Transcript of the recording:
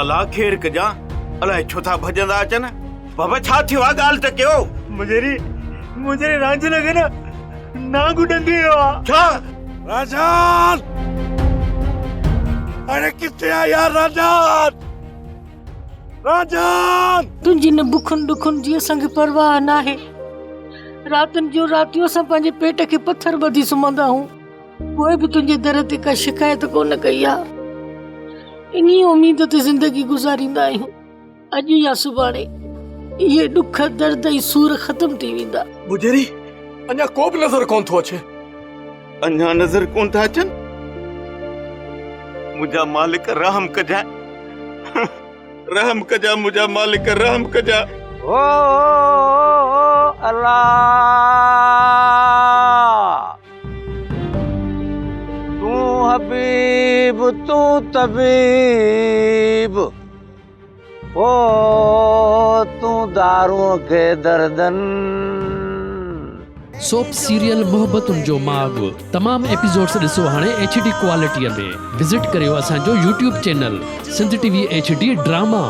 لالا خير ڪجان، الائي ڇو ٿا ڀڄندا اچن. بابا ڇا ٿيو آ ڳالهه ته ڪيو. مجيري مجيري رانجهن کي نه نانگ ڏنگي ويو آ. ڇا؟ رانجهان! اڙي ڪٿي آ يار رانجهان! رانجهان! تنهنجي ان بکن ڏکن جي اسان کي پرواهه ناهي. راتن جون راتيون اسان پنهنجي پيٽ کي پٿر ٻڌي سمهندا آهيون. پوء به تنهنجي در تي ڪا شڪايت ڪونه ڪئي آ. انهيء اميد تي زندگي گذاريندا آهيون. اڄ يا سڀاڻي اهي ڏک، درد ۽ سور ختم ٿي ويندا. بجيري، اڃا ڪو به نظر ڪونه ٿو اچي. اڃا نظر ڪونه ٿا اچن؟ منهنجا مالڪ رحم ڪجانء. رحم ڪجانء منهنجا مالڪ رحم ڪجانء. او الله تون حبيب تون طبيب. او تون دارون کي دردن. سوپ سيريل محبتن جو ماڳ تمام ايپيسوڊس ڏسو هاڻي ايڇ ڊي ڪوالٽي ۾ وزٽ ڪريو اسان جو YouTube channel Sindh T V H D drama.